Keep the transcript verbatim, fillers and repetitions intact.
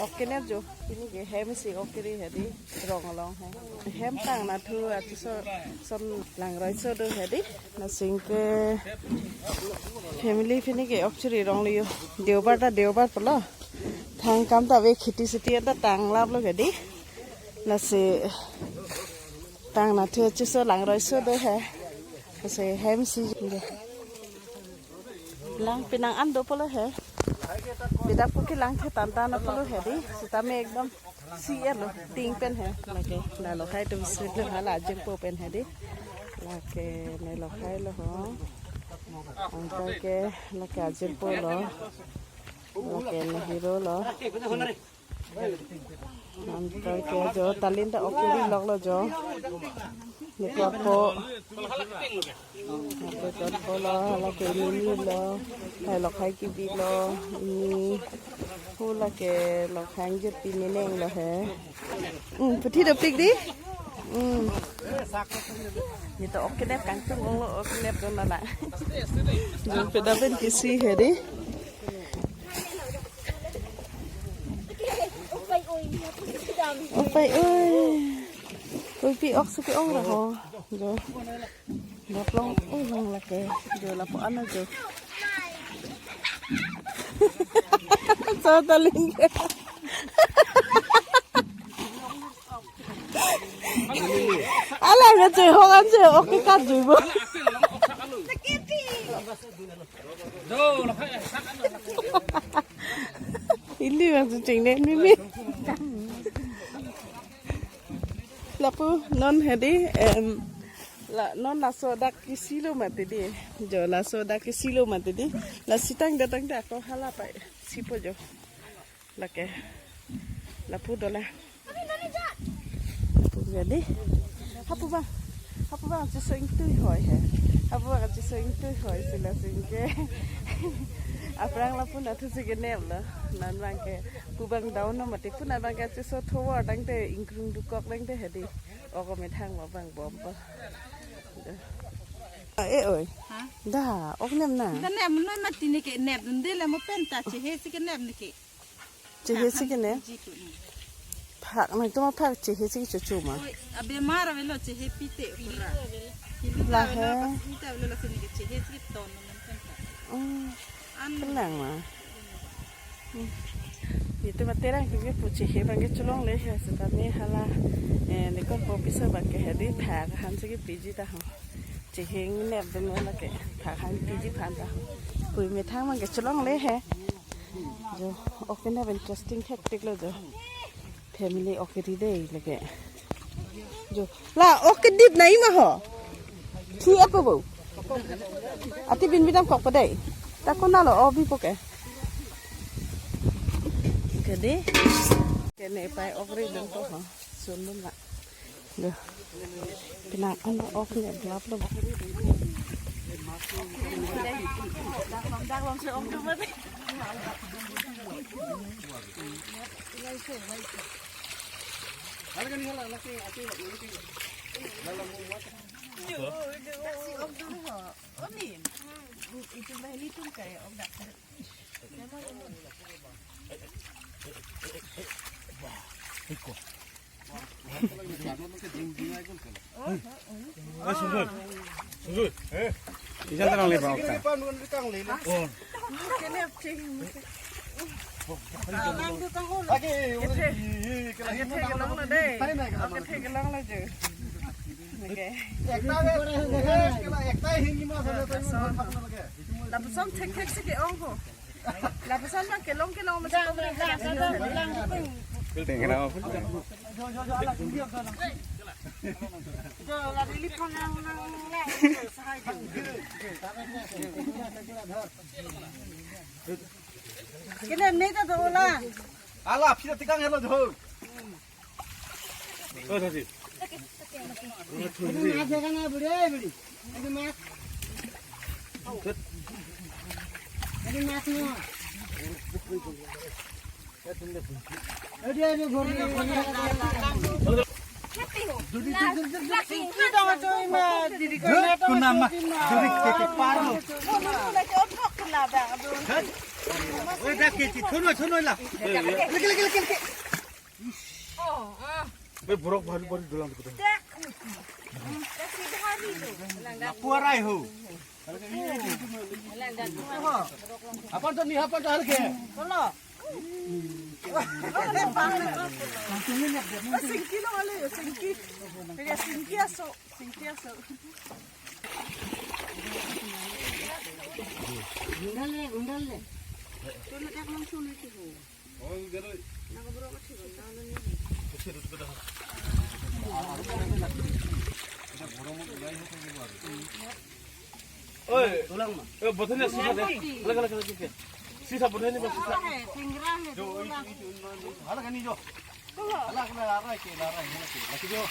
Ok kenep jo, pini ke hem isi ok kiri hedi, rong along he. Hem tang nathu achiso son langroi so do hedi. Lasi ke family pini ke ok chiri rong liyo. Deobar ta deobar pulo. Thang kam ta ave, kheti seti ta tang lap lo hedi. Lasi tang nathu achiso langroi so do he. Lasi hem isi. Lang penang an do pulo he. Bedak pu kelang ke tan tan pulo hedi. Sitame ekdom si-et lo, ting pen he. Lake, la lo hai tum si lo hala ajirpo pen hedi. Lake, ne lo hai lo ho. Anke ke, lake ajirpo lo. Lake ne hero lo. Anke ke jo, talin ta ok kiri lok lo jo. Nikot po. Nikot po lo, lake mini lo. Hai lo hai kebi lo. Ini. Hu lake lo hai jirpi meneng lo he. Hmm, puthi dopik di. Hmm. Ni to ok kenep kangtung ong lo, ok kenep don la. Jong pedaben kisi hedi. Opai oi. Oi pi ok suki ong raho. Jo. Daplong oi long lake. Jo lapu ano jo. Sa taling. Ala nge che hong an che ok ke kat jui bo. Ili bang ching ne mimi. Lapu non hedi, em, la non laso dak kisi lo mati di. Jo laso dak kisi lo mati di. La sitang datang dak ko hala pa sipo jo. Lake. Lapu dola. Lapu jadi. Hapu bang. Hapu bang achiso ingtui hoi he. Hapu bang achiso ingtui hoi si lasi ke. Aphrang lapu nathu si kenep lo. Non bang ke pu bang down lo mati pu non bang ke achiso thovar tangte ingkrung dukok tangte hedi. Ok methang lo bang bom po. Eh oi. Ha? Da, ok nem na. Da nem noi mati ne ke nep dun de le mo pen ta chehe si kenep ne ke. Chehe si kenep. Ji tu. Phak nangtum aphak chehe si kecho cho ma. Oi, abemar avelo chehe pite pura. Hili la ta he. Avelo, pas ita avelo lasi ne ke chehe si ton non pen ta. Hmm. An kelang ma. Hmm. Nitum aterang tu ke pu chehe bang ke cholongle he sitame hala, eh, nikot po piso bang ke hedi phak han si kepiji ta ho. Chehe nep dun wala ke phak han piji phan ta ho. Pui methang bang ke cholongle he. Jo, ok kenep interesting hectic lo jo. Family ok kiri dei lake. Jo, la ok kedip nai ma ho. Thi apa bo? Ati bin bidam kok padai. Ta kona lo obi po ke. Ke dei. Ke ne pai ok ri dong to ho. Sun dum la. Lo. Penang an ok ne blap lo. Ijan terang lebar okta. Lapuson thek thek si ke-ong ho. Lapuson bang kelong kelong masi. Tengkena. Kene ne ta dola. Ala phira tikang helo jo. Oh, tadi. Ini mas ya kan, budi, budi. Ini mas. Ini mas no. Ini, ini, ini, ini. Kunama, juri ke, ke parlo. Oi, dak ke, thunoi, thunoi la. Lagi, lagi, lagi, lagi. Oi, borok baru, baru dulang gitu. Lapu arai ho. Aphan to ni, aphan to harke. Singki lo ale, singki. Singki aso. Singki aso. Gundal le, gundal le. Tolo tak langsung itu ho. Nakaborok ka thik na ni. Oi, tulang ma. Eh, bothon ya sisa de. Lagi, lagi, lagi, lagi. Sisa bothon ni, sisa. Hai, tingra hai, tulang. Hala kani jo. Hala kani larai ke, larai, hala ke. Lagi jo.